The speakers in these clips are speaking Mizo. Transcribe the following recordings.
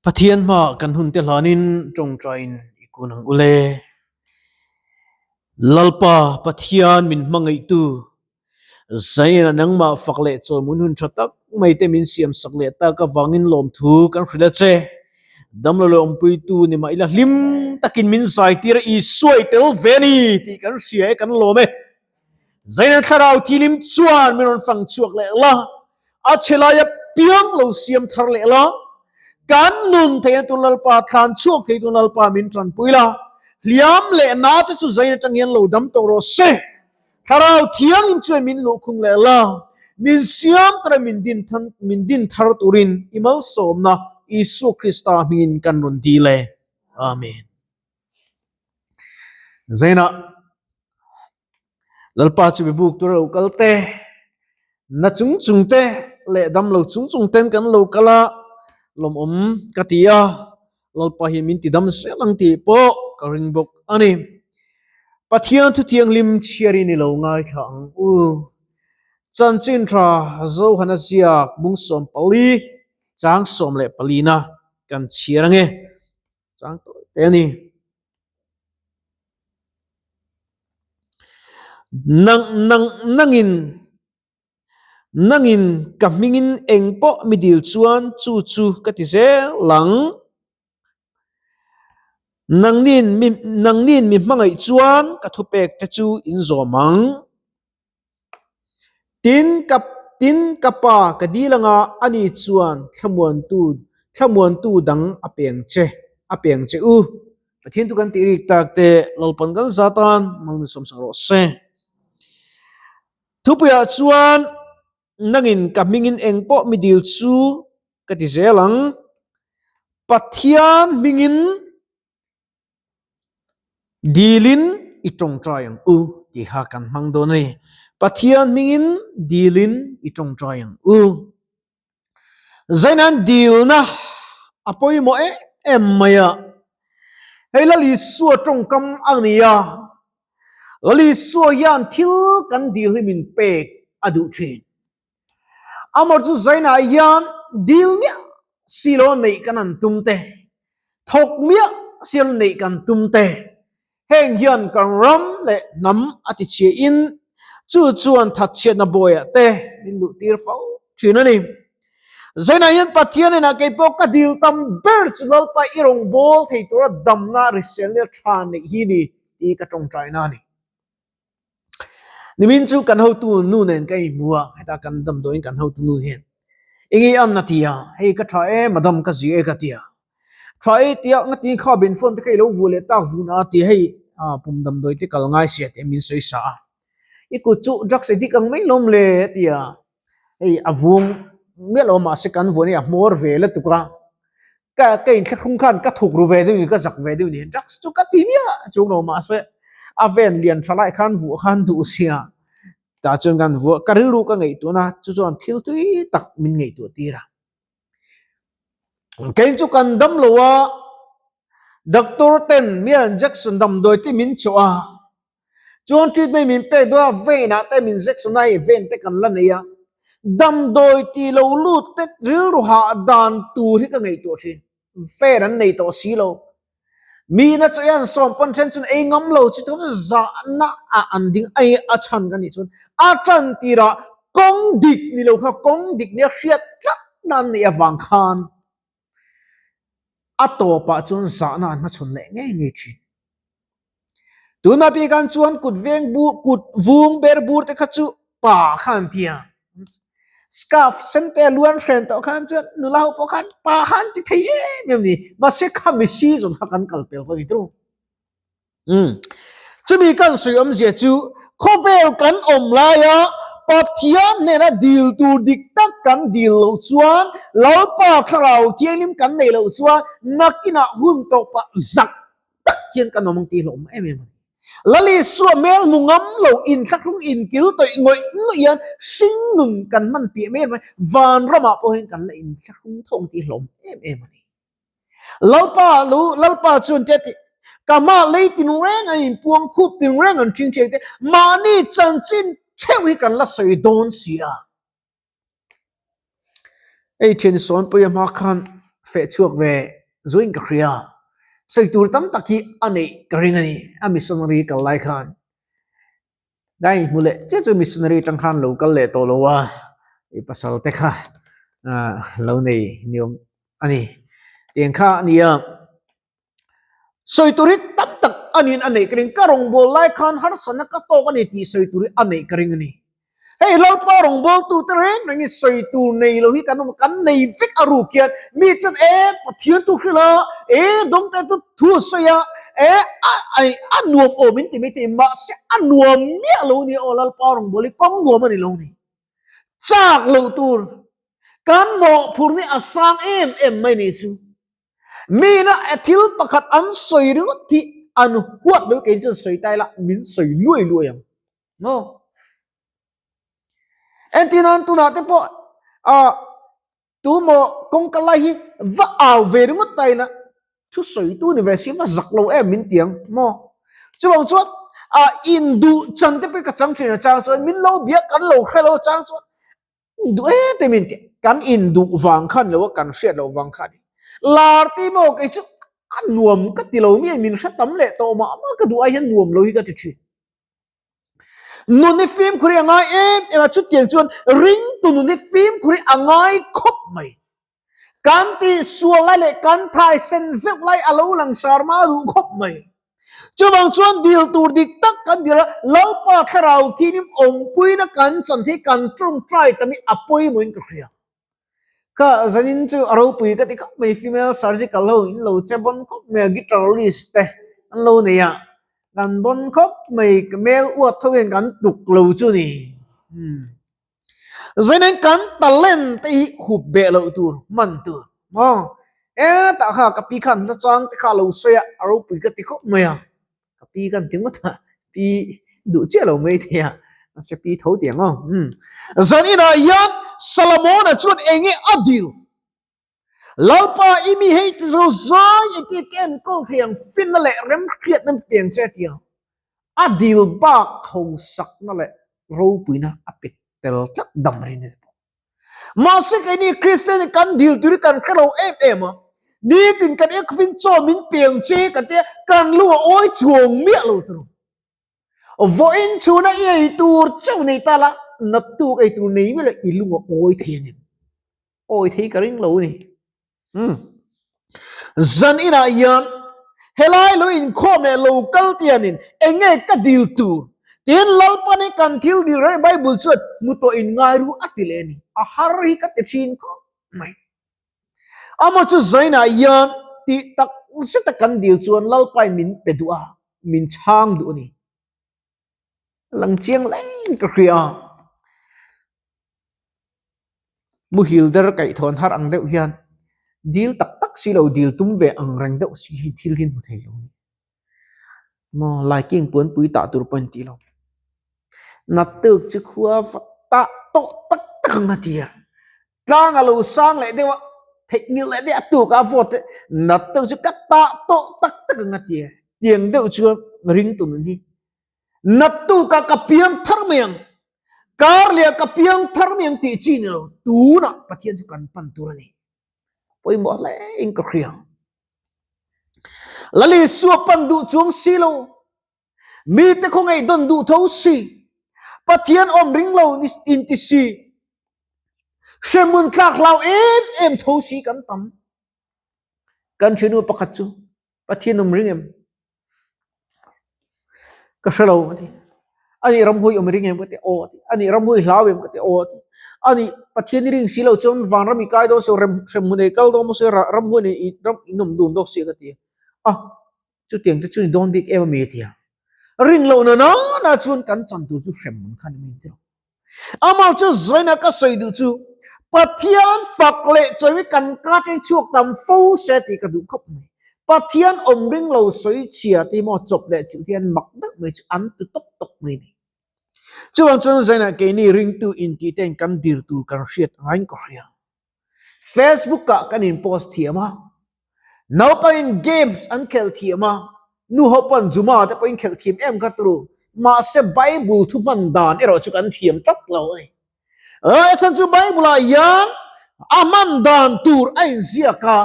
Pathian hmaah kan hunte hlanin tawngtaiin i kun ang ule. Lalpa Pathian min hmangaihtu, Zaina nangmah fak leh chawlhmun hun tha tak mai te min siam sak leh tak avangin lawmthu kan hrilh a che. Damlo leh awmpuitu ni mah ila hlim takin min zaitir a, Isua i tel ve a ni tih kan hria e, kan lawm e. Zaina thlarau thilim chuan min rawn fang chhuak leh la, a chhe laia piang lo siam thar leh la, kan nun theihna tur Lalpa thlan chhuak thei tur Lalpa min tanpui la, hliam leh na te chu Zaina tang hian lo dam tawh rawh se. Thlarau thianghlim chuan min luhkhung leh la, min siam tura min din min din thar turin i malsawmna Isua Krista hmingin kan rawn dil e. Amen. Zainah Lalpa chu bibuk tura lo kal te, na chung chung te leh dam lo chung chung ten kan lo kal a, lawmawm ka ti a, Lalpa hi min ti dam zel ang tih pawh ka ring bawk a ni. Pathian thu thianghlim chhiarin i lo ngaithla ang u. Chanchin tha Zohana ziak bung 14 chang 14 na kan chhiar ange. Chang tawi te a ni. Nang nang nangin nangin ka hmingin eng pawh mi dil chuan chu chu ka ti zel ang. Nangnin mi nangnin mi hmangaih chuan ka thupek te chu in zawm ang. Tin ka tin ka pa ka dil anga ani chuan thlamuantu thlamuantu dang a peng che a peng che u. Pathian tu kan tih rik tak te Lalpan kan za tan mal min sawmsak rawh se. Thupuiah chuan nangin ka hmingin eng pawh mi dil chu ka ti zel ang. Pathian hmingin Dilin i tawngtai ang u tih kha kan hmang dawn a ni. Pathian hmingin dilin i tawngtai ang u. Zainan dilna a pawimawh em em mai a. Hei Lal Isua tawngkam a ni a. Lal Isua hian thil kan dil hi min pek a duh thin. Amor chu Zainah hian dil miah silo neih kan an tum te, thawk miah silo neih kan tum te, heng hian kan ram leh hnam a ti chhia in chu chuan thatchhiatna bawiah te min luh tir fo thin a ni. Zainah hian Pathian inah kei pawh ka dil tam ber chu Lalpa i rawngbâwl thei tura damna hriselna tha neih hi ni tih ka tawngtaina a ni. Nimin chu kan hotu nu nen ka inhmu a, heta kan damdawiin kan hotu nu hian eng i an a ti a, hei ka tha e madam ka zi e ka ti a, tha e tia nga ti kha ben phone te kha i lo vu leh tak vun a ti hei pum damdawi te kal ngai sia tih min sawi sa a, i kut chu drugs addict ang mai lawm le a ti a, hei a vung miah lo mahse kan vuan hi a hmawr ve lutuk a. Ka ka inthlahrung khan ka thuk ru ve deuh ni ka zak ve deuh ni drugs chu ka ti miah chung lo mahse a ven lian tha lai khan vuah khan duh sia tah chuan kan vuah ka rilru ka ngaihtuah na chu chuan thil tui tak min ngaihtuah tir a kei chu kan dam lo a doctor ten mial injection damdawi te min chawh a. Chuan treatment min pek dawn a, vein ah te min injection a hei vein te kan la nei a, damdawi tih lo lut te rilru hah dan tur hi ka ngaihtuah thin, vein an nei tawh si lo. Mi na chaw hian sawm pawn then chuan ei ngam lo chi tum zahna ah an ding a a chhan ka nih chuan a tan tirah kawng dik ni lo kha kawng dik nia hriat tlat na an neih avang khan a tawpah chuan zahna an hmachhawn leh ngei ngei thin. Tuna bik an chuan kut veng bu kut vung ber bur te kha chu pa kha an ti a. Scarf sen te a luan hren tawh khan chuan nula ho pawh khan pa kha an ti thei em em ni. Mahse khami season kha kan kal pel ka ni tru. Umm. Chumi kan sawi awmzia chu khawvel kan awm laia Pathian hnena dil tur dik tak kan dil loh chuan Lalpa thlarau thianghlim kan neih loh chuan nakinah hun tawpah zak tak hian kan awm ang tih hlawm em em a ni. Lal Isua hmel hmu ngam lo inthlahrung inkil tawih ngawih ngawih hian hringnun kan hman piah mai mai vanramah pawh hian kan la inthlahrung tho ang tih hlawm em em a ni. Lalpa lu Lalpa chuan te a ti ka hma lei tin reng an inpuang khup tin reng an ṭhing ṭhing te mahni chanchin ṭheuh hi kan la sawi dawn si a. Hei thian sawnpui a hma khan. feh chhuak ve zuain ka hria. Sawi tur tam tak hi a neih ka ring a ni, a missionary kal lai khan. Ngai hmu leh chiah chu missionary atang khan lo kal leh tawh lo a, i pasal te kha lo nei niawm a ni. Tiang kha a nia. Sawi tur hi tam tak a niin a neih ka ring. Ka rawngbâwl lai khan harsatna ka tâwk a ni tih sawi tur hi a neih ka ring a ni. Hei Lalpa rawngbâwltute reng rengin sawi tur nei lo hi kan awm a, kan nei vek a ruk hian mi chuan e Pathian thu hrilh a, e dawngte chu thu a sawi a, e a nuam awm in ti mai thei mahse a nuam miah lo a ni aw Lalpa rawngbâwl hi kawng nuam a ni lo a ni. Châk loh tur kan mawhphurh hi a sâng em em mai ni chu. Mina e thil pakhat an sawi ringawt hi an huat lo kei chuan sawi ta ila min sawi luai luai ang maw? Entir nan tunah te pawh ah tumaw kawngka lai hi va au ve ringawt ta ila thu sawi tu ni ve si va zak lo em min ti ang maw? Chuvang chuan ah induh chan te pawh hi ka chang thin a chang chuan min lo biak kan lo hre lo a chang chuan Duh em em in kan induh vang khan lo a kan hriat loh vang kha a ni. Lar te maw kei chu a nuam ka ti lo mi min hre tam leh tawh mah mah ka duh ai hian nuam lo hi ka ti thin. Nun hi fimkhur hi a ngai em em a chutiang chuan ringtu nun hi fimkhur hi a ngai khawp mai. Kan tih sual lai leh kan thai sen zeuh lai a lo lang sar ma duh khawp mai. Chuvang chuan dil tur dik tak kan dil a, Lalpa thlarau thinim awmpuina kan chan hi kan tawngtai tam hi a pawimawhin ka hria. Kha zanin chu a ropui ka ti khawp mai, female surgical ho in lo che bawn khawp mai a, guitarist te an lo nei a, kan bawn khawp mai, male uat ho hian kan tluk lo chu ni. Zainen kan talent te hi hup beh loh tur, hman tur maw? E tah kha ka pi khan hla chang te kha a lo sawi a, a ropui ka ti khawp mai a, ka pi khan ti ngawt a, pi duh chiah lo mai thei a, mahse pi tho ti ang aw. Zaninah hian Solomona chuan eng nge a dil? Lalpa i mi hei ti zo zai engtin ka enkawl thei ang finna leh remhriatna mi piang che tia a dil bak hosakna leh ropuina a pe tel tlat dam rin a ni bawk. Mahse keini Kristian in kan dil tur hi kan hre lo em em a, nitin kan ekhawpin chaw min piang che kan tia kan lu a awi chuang miah lo chu. Vawiin chhuna i ei tur chauh nei ta la, naktuk ei tur nei miah lo i lung a awi thei a ni. Awi thei ka ring lo a ni. Umm. Zan inah hian helai lo inkhawm leh lo kal te hianin eng nge ka dil tur tiin Lalpan hi kan thil dil reng Bible chuan hmu tawh in ngai ru a ti leh a ni. A har hi ka ti thin khawp mai. Amaw chu zainah hian tih tak zeta kan dil chuan Lalpain min pe duh a, min chhang duh a ni. Lang chiang leng ka hria. Muhil der kaihthawhn har ang deuh hian dil tak tak si lo dil tum ve ang reng deuh si hi thil hi an hmu thei lo a ni. Maw laiking puanpui tah tur pawh an ti lo. Naktuk chu khua va tah tawh tak tak ang a ti a. Tlang a lo sang leh deuh a, theihnghilh leh deuh a tuk a vote te naktuk chu ka tah tawh tak tak ang a ti a. Tiang deuh chuan ring tum hi Naktuk ah ka piang thar mai ang, kar leh ah ka piang thar mai ang tih chi ni lo, tunah Pathian chu kan pan tur a ni. Pawimawh hle in ka hria. Lal Isua pan duh chuang si lo, mite khawngaih dawn duh tho si, Pathian awm ring lo inti si, hremhmun tlak hlau em em tho si kan tam. Kan ṭhinu pakhat chu Pathian awm ring em? Ka hre lo a ti. Ani ramhuai awm ring em ka ti aw a ti. Ani ramhuai hlau em ka ti aw a ti. Ani Pathian i ring si lo chuan vanram i kai dawn si lo, rem hremhmun ei kal dawn maw si ramhuai nen i ram in awm dun dawk si ka ti a. Chutiang te chu ni dawn bik em a mi a ti a. Rin loh na nana chuan kan chan tur chu hremhmun kha ni mai tiro. Amah chu zaina ka sawi duh chu Pathian fak leh chawi kan ka atang chhuak tam fo se tih ka duh khawp mai. Pathian awm ring lo sawi chhia te hi maw chawp leh chilh te hian mak deuh mai chu an ti tawp tawp mai ni. Chuvang chuan zaina keini ringtu intih ten kan dir tur kan hriat angain ka hria. Facebook ah kan in post thiam a, naupangin games an khelh thiam a, nu ho pawn Zuma te pawhin khelh thiam em kha turu, mahse Bible thu hman dan erawh chu kan thiam tlat lo a ni. A chhan chu Bible ah hian. A hman dan tur a inziak a,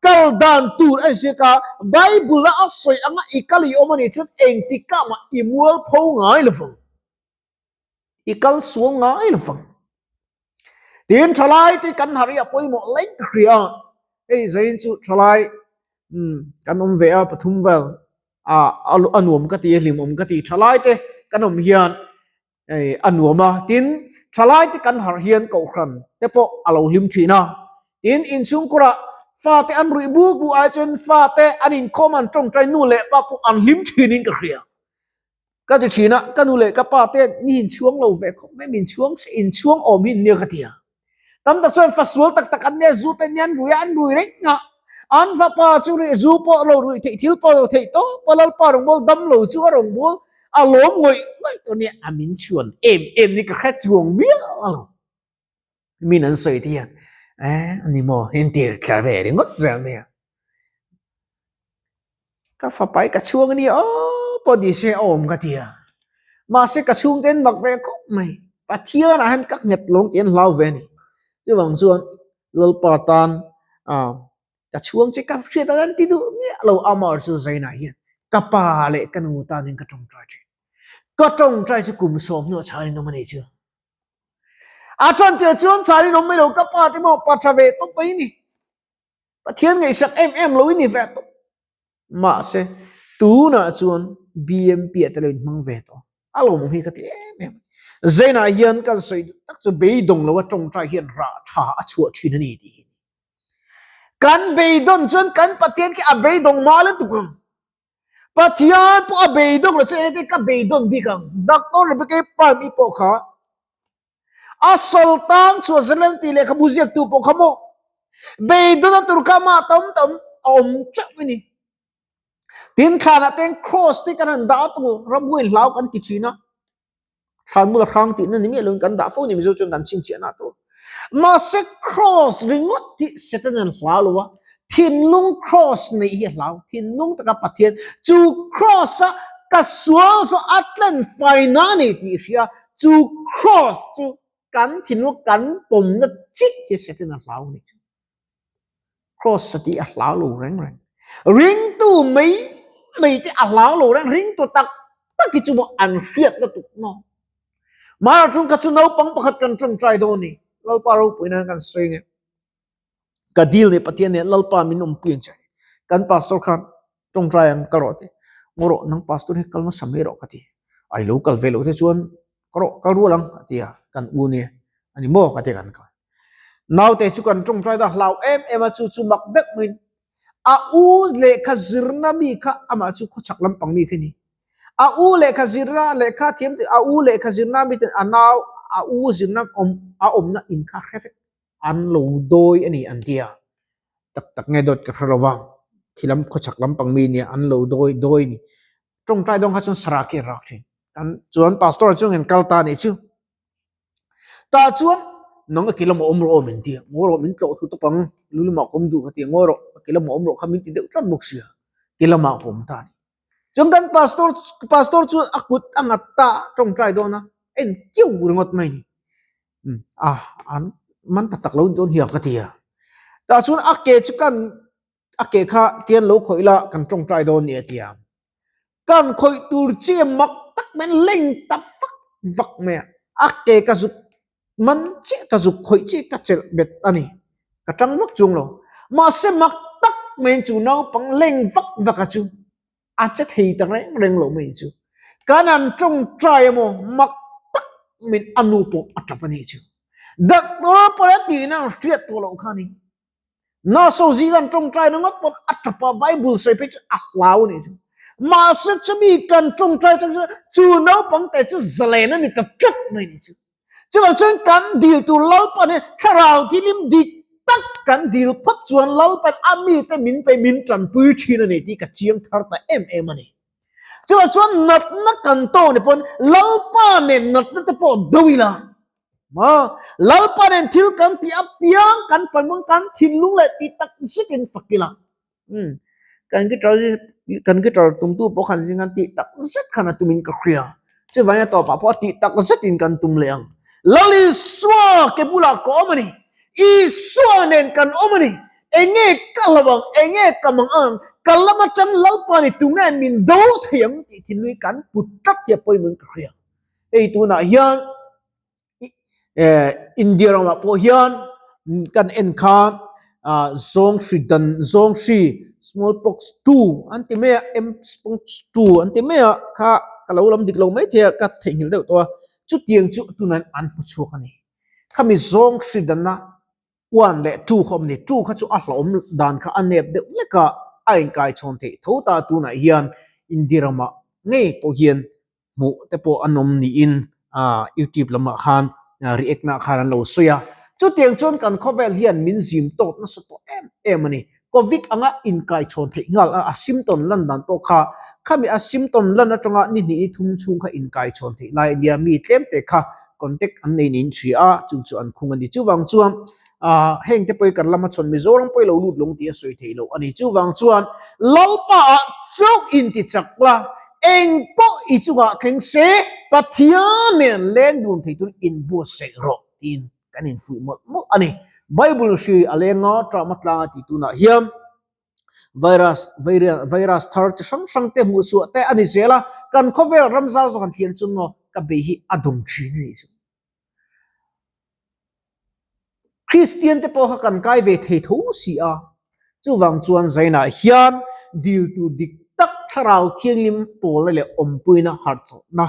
kal dan tur a inziak a, Bible-a a sawi anga i kal i awm a nih chuan engtikah mah i mualpho ngai lo vang. I kal sual ngai lo vang. Tin, thalai te kan harh hi a pawimawh leng ka hria a, hei zain chu thalai kan awm ve a pathum vel a a nuam ka ti a hlimawm ka ti thalai te kan awm hian hei a nuam a tin thalai te kan harh hian kohhran te pawh a lo hlim thin a tin inchhungkurah fate an ruih buk buk ai chuan fate an inkhawm an tawngtai nu leh pa pawh an hlim thin in ka hria. Ka ti thin a, ka nu leh ka pa te mi inchhuang lo ve khawp mai, min chhuang se inchhuang awm hi an nia ka ti a. Tam tak chuan fasual tak tak an nia, zu te nia an rui a, an rui reng a. An fapa chu rih zu pawh lo ruih theih thil pawh lo theih tawp a, Lalpa rawngbâwl dam lo chu a rawngbâwl a lawm ngawih ngawih tawh nia, a min chhuan em em ni ka hre chuang miah lo. Min an sawi te hian eh ani maw in tir tla ve ringawt zel mai a. Ka fapai ka chhuang a nia aw pawh ni se a awm ka ti a. Mahse ka chhungte an mak ve khawp mai. Pathianah hian ka nghet lawng tih an hlau ve a ni. Chuvang chuan Lalpa tan ah ka chhuang che ka hriat a an ti duh miah lo amah chu Zainah hian ka pa leh ka nu tanin ka tawngtai thin. Ka tawngtai chu kum sawm hnuah chhanin awm a ni chu. A ṭan tir chuan chhanin awm mai lo ka pa te maw pa ṭha ve tawp mai ni. Pathian ngaihsak em em lo i ni ve tawp. Mahse tunah chuan BMP ah te lo inhmang ve tawh a lawmawm hi ka ti em em. Zainah hian kan sawi duh tak chu beidawng lo a tawngtai hian rah tha a chhuah thin a ni tih hi a ni. Kan beidawn chuan kan Pathian khi a beidawng mal lutuk ang. Pathian pawh a beidawng lo chu engtin ka beidawn bik ang. Doctor Rebecca Prime i pawh kha a sawl tang chhuah zel tih lehkhabu ziaktu pawh kha maw beidawn a tur kha mah tam tam a awm chauh a ni. Tin thlanah ten cross te kan han dah a tur ramhuai hlau kan ti thin a. Thlanmul a hrang tihna ni miah loin kan dah fo ni Mizo chuan kan chhinchhiahna a tur. Mahse cross ringawt hi Satan an hlau lo a, thinlung cross neih hi a hlau. Thinlung taka Pathian chu cross a ka sual chu a tlen faina a ni tih hria, chu cross chu kan thinlung kan pawmna chiah hi Satan a hlau a ni chu. Cross a tih a hlau lo reng reng. Ringtu mai mai te a hlau lo reng, ringtu tak tak hi chu maw an hriat lutuk maw. Mara ṭung kha chu naupang pakhat kan ṭawngṭai dawn ni. Lalpa ropui nan kan sawi nge. Ka dil ni Pathian nen Lalpa min awmpui ang che. Kan pastor khan ṭawngṭai ang ka rawh ti. Ngaw rawh nang pastor hi kal hmasa mai rawh ka ti. Ai lo kal ve lo te chuan ka rawh kal rual ang a ti a, kan u nia a ni maw ka ti a kan kal. Naute chu kan tawngtai ta hlau em em a, chu chu mak deuh maiin a u lehkha zirna mi kha amah chu khawchhak lampang mi kha a ni. A u lehkha zirna lehkha thiam a u lehkha zirna miten a nau a u zirna awm a awmna in kha hre vek an lo dawi a ni an ti a, tak tak nge dawt ka hre lo va, khi lam khawchhak lampang mi nia an lo dawi dawi a ni. Tawngtai dawn kha chuan sarah khi an rak thin. Kan chuan pastor chuan kan kal ta a nih chu. Tah chuan nang a kilamah awm rawh aw min ti a, ngawi rawh min tlawh thu tawp ang, lu lamah ka awm duh ka ti a, ngawi rawh a kilamah awm rawh kha min ti deuh tlat bawk sia, kilamah ka awm ta a ni. Chuan kan pastor pastor chuan a kut a nghat ta a, tawngtai dawn a, a en kiu ringawt mai a ni. Umm a an man tak tak lo dawn hian ka ti a, tah chuan a ke chu kan a ke kha tian lo khawih la kan tawngtai dawn ni a ti a. Kan khawih tur chi mak tak mai an leng ta vak vak mai a, a ke ka zuk man chiah ka zuk khawih chiah ka chelh bet a ni, ka tang vak chung lo. Mahse mak tak mai chu naupang leng vak vak a chu a che thei ta reng reng lo mai chu. Kan an tawngtai emaw mak tak min a nu pawh a tap a ni chu. Doctor pawh a tihna an hriat tawh loh kha a ni. Nurse ho zing an tawngtai na ngawt pawn a tap a, Bible sawi phei chu a hlau a nih chu. Mahse chumi kan tawngtai chang chu chu naupang te chu zalen a ni ta tlat mai nih chu. Chuvang chuan kan dil tur Lalpan hi thlarau thilim dik tak kan dil phawt chuan Lalpan a mite min pe min tanpui thin a ni tih ka chiang thar ta em em a ni. Chuvang chuan natna kan tawng ni pawn Lalpa nen natna te pawh do ila Ma, Lalpa nen thil kan tih apiang kan fanmang kan thinlung leh tih tak zetin fak ila. Hmm. Kan guitar kan guitar tumtu pawh khan zing an tih tak zet khan a tumin ka hria. Chuvangin a tawpah pawh a tih tak zetin kan tum leh ang. Lal Isua ke bulah ka awm a ni. Isua nen kan awm a ni. Enge ka hlauh ang, enge ka mang ang, ka lam atang Lalpa ni tunge min do thei ang tih thinlung hi kan put tlat hi a pawimawhin ka hria. Hei tunah hian India ramah pawh hian kan en khan zawng hri dan zawng hri smallpox 2 an ti mai a mpox 2 an ti mai a kha ka lo lam dik lo mai thei a ka theihnghilh deuh tawh a chutiang chu tunah an hmu chhuak a ni khami zawng hri danna 1 leh 2 kha awm a ni 2 kha chu a hlauhawm dan kha a nep deuh hlek a a inkaichhawn theih tho ta tunah hian India ramah ngei pawh hian hmuh te pawh an awm niin YouTube lamah khan react na khan an lo sawi a. Chutiang chuan kan khawvel hian min zim tawk nasa tawh em em a ni. Covid anga inkaichhawn theih nghal a, a symptom lan dan pawh kha khami a symptom lan atanga ni hnih ni thum chhung kha inkaichhawn theih lai a nia, mi tlem te kha contact an nei niin hria a, chung chu an khung a ni. Chuvang chuan Heng te pawh hi kan lama chhawn Mizoram pawh hi lo lut lung tih a sawi theih loh a ni. Chuvang chuan Lalpa ah chauh inti chak la, eng pawh i chungah thleng se Pathian nen leng dun thei turin inbuatsaih rawh tiin kan infuih mawlh mawlh a ni. Bible hri a leng a, term a tlang a tih tunah hian virus, virus thar chi hrang hrang te hmuh chhuah te a ni zel a, kan khawvel ram zau zawk han thlir chu maw ka bei hi a dawng thin a nih chu. Kristian te pawh kha kan kai ve thei tho si a, chuvang chuan Zainah hian dil tur dik tak thlarau thianghlim pawlna leh awmpuina harhchawhna,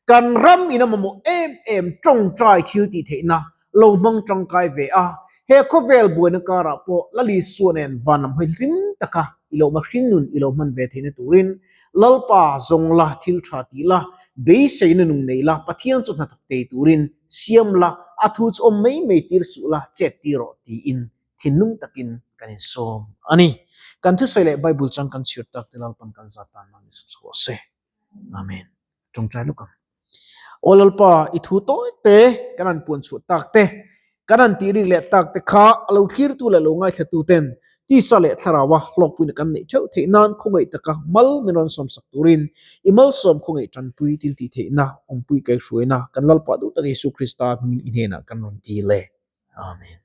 kan ram in a mamawh em em tawngtai thil tih theihna lo hmang tangkai ve a, he khawvel buaina karah pawh Lali Sua nen van lam hawi hlim taka i lo hma nun i lo hman ve theihna turin Lalpa zawng la thil tha ti la, beiseina nung nei la, Pathian chu hnathawk thei turin siam la, a thu chu awm mai mai tir suh la, chet tir rawh tiin thinlung takin kan insawm a ni. Kan thusawi leh Bible chang kan chhiar tak te Lalpan kan zat tan nan insawm sak rawh se. Amen. Tawngtai lawk ang. Aw Lalpa, i thu tawi te kan han puan chhuah tak te, kan han tih rik leh tak te kha a lo thlirtu leh lo ngaithlatu ten tisa leh thlaraua hlawkpuina kan neih theuh theih nan khawngaih taka mal min rawn sawmsak turin i malsawm khawngaih tanpui thil tih theihna awmpui kaihhruaina kan Lalpa duh tak Isu Krista hmingin i hnenah kan rawn ti le. Amen.